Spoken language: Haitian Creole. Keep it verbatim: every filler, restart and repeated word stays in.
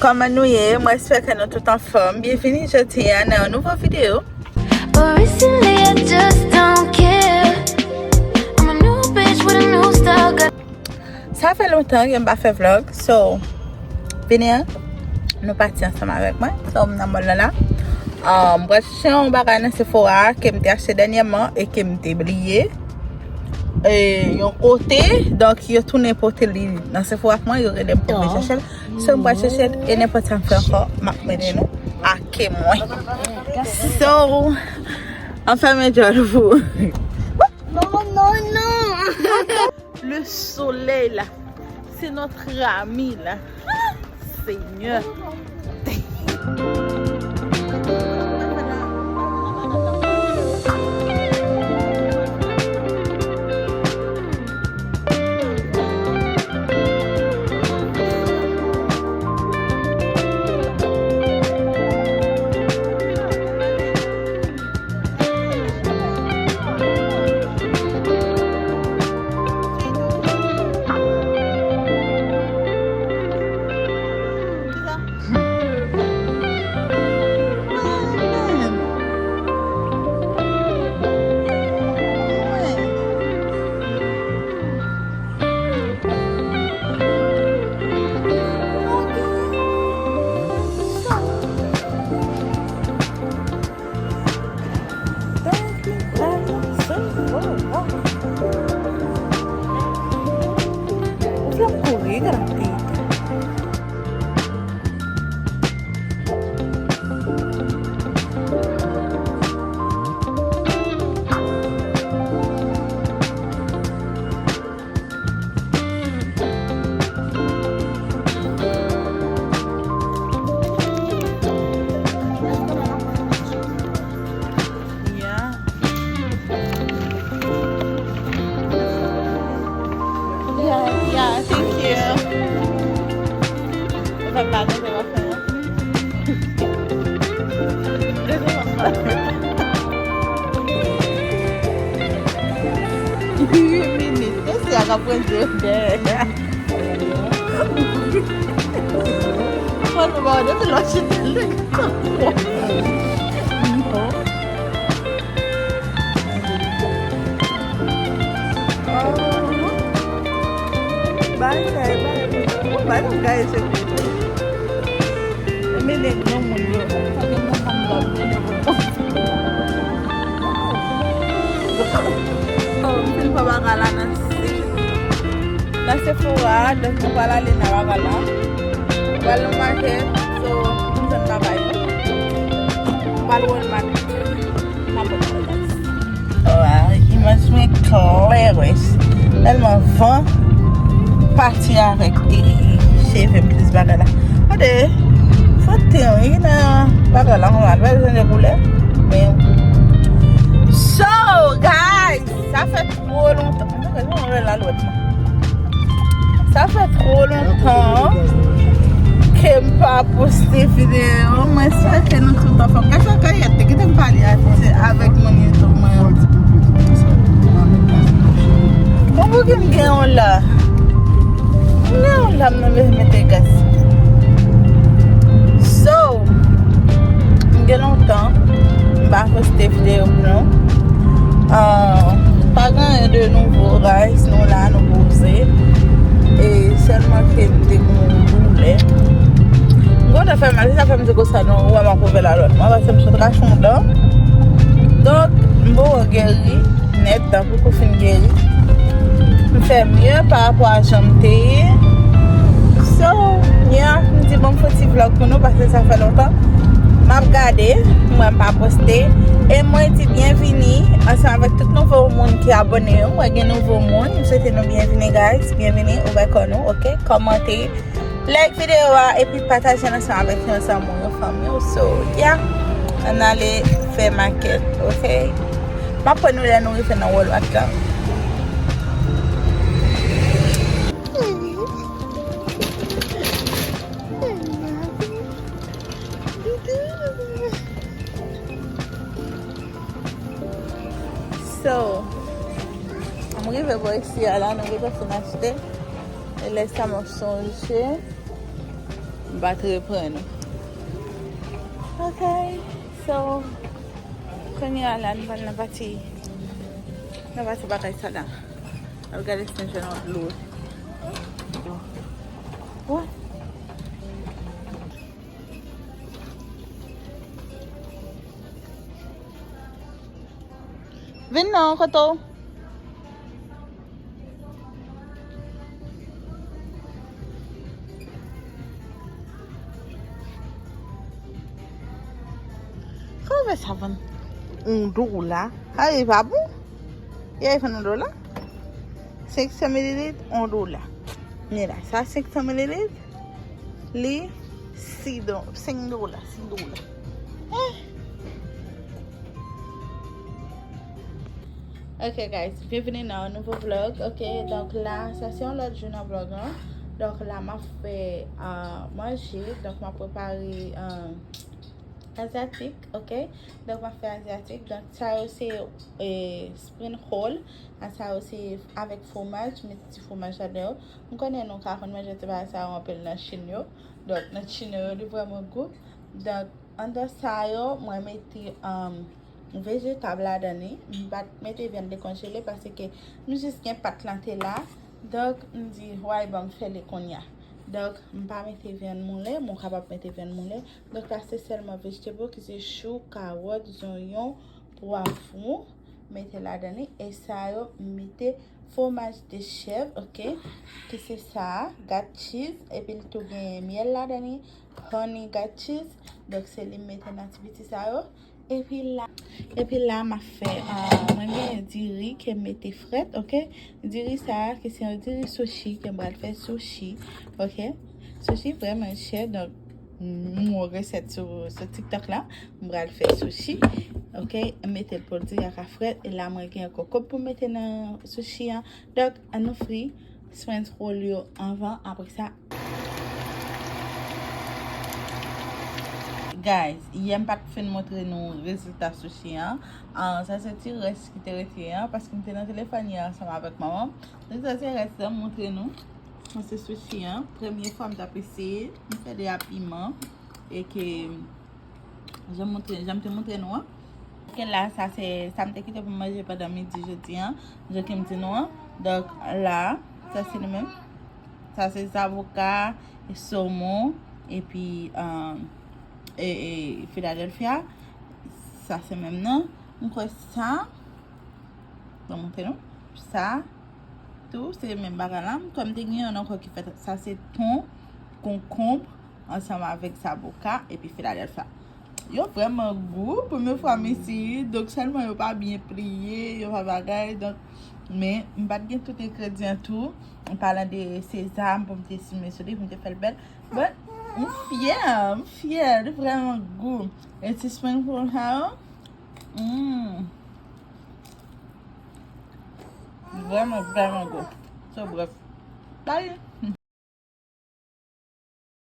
Kòman nou ye? Mwen espere ke nou tout anfòm. Byenvini jodi a nan yon nouvo videyo. But recently I just don't care. I'm a new bitch with a new style. Got Sa fè lontan ke m pa fè vlog, so vini an, nou pati ansanm avèk mwen. So m nan mall la la. Um, m pral chèche yon bagay nan Sephora ke m te achte dènyèman e ke m te bliye. E yon kote, donk yo tounen pote li nan Sephora pou mwen, yo rele m pou m vin chèche l. So m pral chèche l e nenpòt sa m fè ankò, m ap mennen nou ake mwen. So, anfèmen djòl pou. Non, non, non. Le soleil là, c'est notre ami là. Ah, Seigneur. Yeah. Yeah, yeah, thank you. Ou fè m pa leve, w ap fè yon. Minit, se a k ap pran dèyè. Mwen, nou ba w de ti lòt chita. Bagay sa, bagay, bagay, se. Men nèg granmoun yo, sa gen yon fanm la, men nèg yo. Oh, m fin pran bagay la nan Se-, nan Sephora, donk nou pral ale nan bagay la. Nou pral nan makèt, so, nou jwenn bagay yo. Nou pral Walmart. N ap wè bagay. Wa, imaj mwen klè, wèch. Tèlman van pati avèk, e, cheve m plis bagay la. Gade, fote wi nan bagay la, konsa, l pa chanje koulè. Men, so, guys, sa fè two lontan. Mwen te gentan wè lalwèt mwen. Sa fè two lontan ke m pa poste videyo. Mwen espere ke nou tout anfòm. Gade sa kayèt te kite m pale a, se avèk moun YouTube mwen. Bon, pou ki m gen yon la? M gen yon la, m nan mete gas. So, m gen lontan m pa poste videyo pou nou. Ah, pa gen anyen de nouvo, guys. Nou la, nou poze. E sèlman ke m te gon doulè. M kontan fè mal, se sa fè m di konsa, non, ou wè m ap ouvè lalwèt mwen, paske m sot rache yon dan. Donk, m poko geri nèt, dan poko fin geri. M fè mye pa rapò a jan m te ye. So, yeah, m di bon m fè yon ti vlog pou nou, paske sa fè lontan. M ap gade, m wè m pa poste. E mwen di byenvini ansanm avèk tout nouvo moun ki abòne yo. M wè gen nouvo moun. M swete nou byenvini, guys. Byenvini, ouvè kò nou, oke? Kòmante, like videyo a, epi pataje l ansanm avèk yon zanmi w, yon fanmi w. So, yeah, ann ale fè makèt, oke? M ap pran nou lè nou rive nan Walmart la. So, m rive bò isi a la, nou gentan fin achte. E lè sa m ap sonje. Bat reprann nou. Ok, so, kounye a la, nou pral nan pati, nan pati bagay sa la. Al gade si nou jwenn yon dlo. What? Vin non, kote w? Kòman sa vann yon dola? Sa e pa bon? E a vann yon dola? Senk san mililit, yon dola. Men la, sa senk san mililit, li sis do-, senk dola, sis dola. Eh. Ok, guys, byenvini nan yon nouvo vlog. Ok, donk la, sa se yon lòt jou nan vlog lan. Donk la, m ap fè, ah, manje. Donk, m ap prepare, ah, azyatik, ok? Donk, m ap fè azyatik. Donk, sa yo se, eh, spring roll. A sa yo se avèk fwomaj, met ti fwomaj ladan yo. M konnen nou ka konn manje ti bagay sa yo anpil nan Chin yo. Donk, nan Chin yo, li vrèman gou. Donk, anndan sa yo, mwen mete, um, vejetab ladan li. M pa t mete vyann dekonjele paske m jis gen pat lan te la. Donk, m di, why ban m fè li kounye a. Donk, m pa mete vyann moulen, men w kapab mete vyann moulen. Donk, la se sèlman vegetable ki se chou, kawòt, zonyon, pwavwon, mete ladan li. E sa yo, m mete fwomaj de chèv, ok, ki se sa a, gâte cheese, epi l tou gen myèl ladan li, honey gâte cheese. Donk, se li m mete nan ti piti sa yo. Epi la, epi la, m ap fè, ah, mwen gen diri ke m mete frèt, ok? Diri sa a, ki se yon diri sushi, ke m pral fè sushi, ok? Sushi vrèman chè, donk, m wè resèt sou, sou TikTok la, m pral fè sushi, ok? M mete l pou l diri a ka frèt, e la, mwen gen kokob pou m mete nan sushi an. Donk, ann nou fri French roll yo anvan, apre sa. Guys, yè m pa t fin montre nou rezilta sushi an. Ah, sa se ti rès ki te rete an, paske m te nan telefòn yè ansanm avèk manman m. Donk, sa se rès la, m montre nou. Sa se sushi an. Premye fwa m t ap eseye, m fè de a piman. E ke Jan m montre, jan m te montre nou an. Paske la, sa se sa m te kite pou m manje pandan midi jodi an, jan ke m di nou an. Donk, la, sa se li menm. Sa se zaboka, e somon, epi, um, e, e Philadelphia. Sa se menm nan. M kwè sa. Ban m montre nou. Sa tou, se menm bagay la. M kwè m te gen yon ankò ki fèt. Sa se ton, konkonb, ansanm avèk zaboka, epi Philadelphia. Yo vrèman gou, premye fwa m eseye, donk sèlman yo pa byen pliye, yo pa bagay, donk, men m pa t gen tout engredyan tou, an palan de sezam pou m te simen sou li, pou m te fè l bèl. But, m fyè, m fyè, li vrèman gou. E ti spring roll sa yo, mm. Vrèman, vrèman gou. So, brèf. Bye!